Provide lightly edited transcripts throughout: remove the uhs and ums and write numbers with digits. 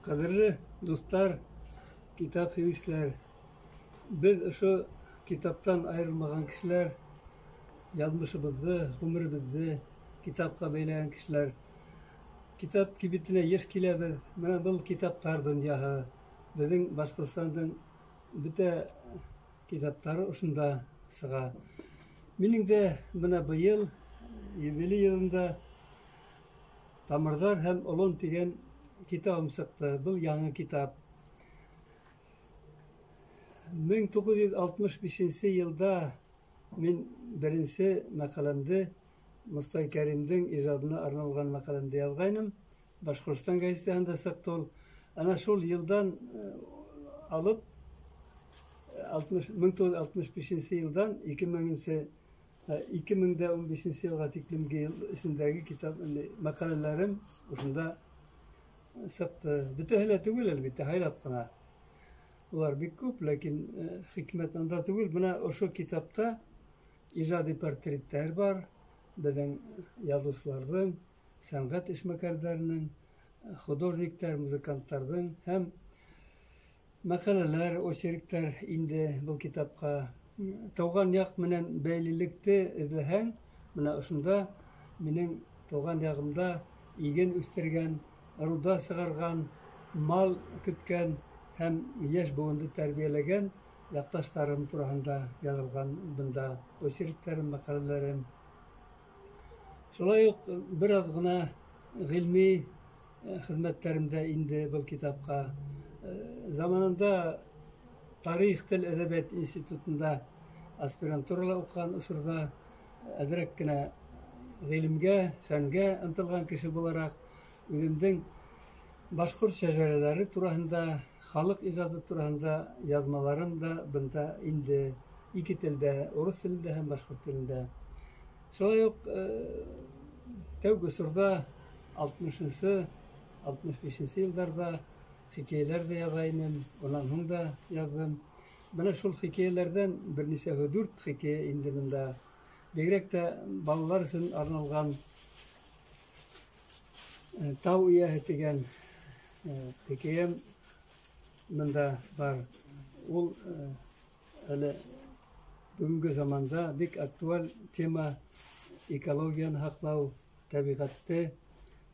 Ҡәҙерле дуҫтар, китап һөйөүселәр, беҙ ошо китаптан айырылмаған кешеләр, яҙмышыбыҙҙы, ғүмеребеҙҙе китапҡа бәйләгән кешеләр. Китап кибетенә йыш киләбеҙ. Бына был китаптар донъяһы. Беҙҙең Башҡортостандың бөтә китаптары ошонда сыға. Минең дә бына быйыл юбилей йылында Тамырҙар һәм олон тигән китабым сыҡты. Был яңы китап. 1965 йылда мин беренсе мәҡәләмде Мостай Кәримдең ижадына арналған мәҡәләмде яҙғайным. Башҡортостан газетаһында сыҡты ул. Ана шул йылдан алып 1965 йылдан 2015 йылға тиклемге йыл эсендәге китап мәҡәләләрем ошонда сыҡты. Бөтәһе лә түгел, әлбиттә, һайлап ҡына. Улар бик күп, ләкин хикмәт анда түгел. Бына ошо китапта ижади портреттәр бар, беҙҙең яҙыусыларҙың, сәнғәт эшмәкәрҙәренең, художниктар, музыканттарҙың һәм мәҡәләләр, очерктар инде был китапҡа. Тыуған яҡ менән бәйлелекте эҙләһәң, бына ошонда минең тыуған яғымда иген үҫтергән, руда сығарған, мал көткән һәм йәш быуынды тәрбиәләгән яҡташтарым тураһында яҙылған бында очерктарым, мәҡәләләрем. Шулай уҡ бер аҙ ғына ғилми хеҙмәттәрем дә инде был китапҡа. Заманында тарих, тел, әҙәбиәт институтында аспирантурала уҡыған осорҙа әҙерәк кенә ғилемгә, фәнгә ынтылған кеше булараҡ үҙемдең башҡорт шәжәрәләре тураһында, халыҡ ижады тураһында яҙмаларым да бында инде ике телдә, урыҫ телендә һәм башҡорт телендә. Шулай уҡ тәүге осорҙа 60-сы, 65-нсе йылдарҙа хикәйәләр ҙә яҙа инем, унан һуң да яҙҙым. Бына шул хикәйәләрҙән бер нисәһе, 4 хикәйә инде бында. Бигерәк тә балалар өсөн арналған Тау эйәһе тигән хикәйәм бында бар. Ул әле бөгөнгө заманда бик актуаль тема экологияны һаҡлау, тәбиғәтте,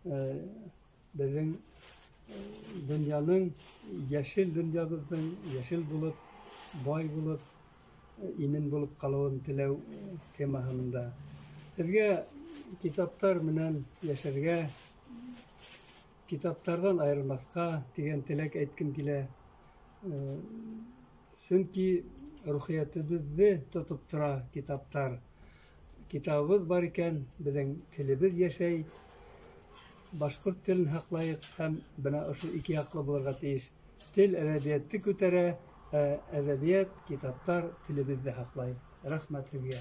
беҙҙең донъяның, йәшел донъябыҙҙың йәшел булып, бай булып, имен булып ҡалыуын теләү темаһы бында. Һеҙгә китаптар менән йәшәргә, китаптарҙан айырылмаҫҡа тигән теләк әйткем килә. Сөнки рухиәтебеҙҙе тотоп тора китаптар. Китабыбыҙ бар икән, беҙҙең телебеҙ йәшәй. Башҡорт телен һаҡлайыҡ һәм бына ошо ике яҡлы булырға тейеш. Тел әҙәбиәтте күтәрә, ә әҙәбиәт, китаптар телебеҙҙе һаҡлай. Рәхмәт һеҙгә.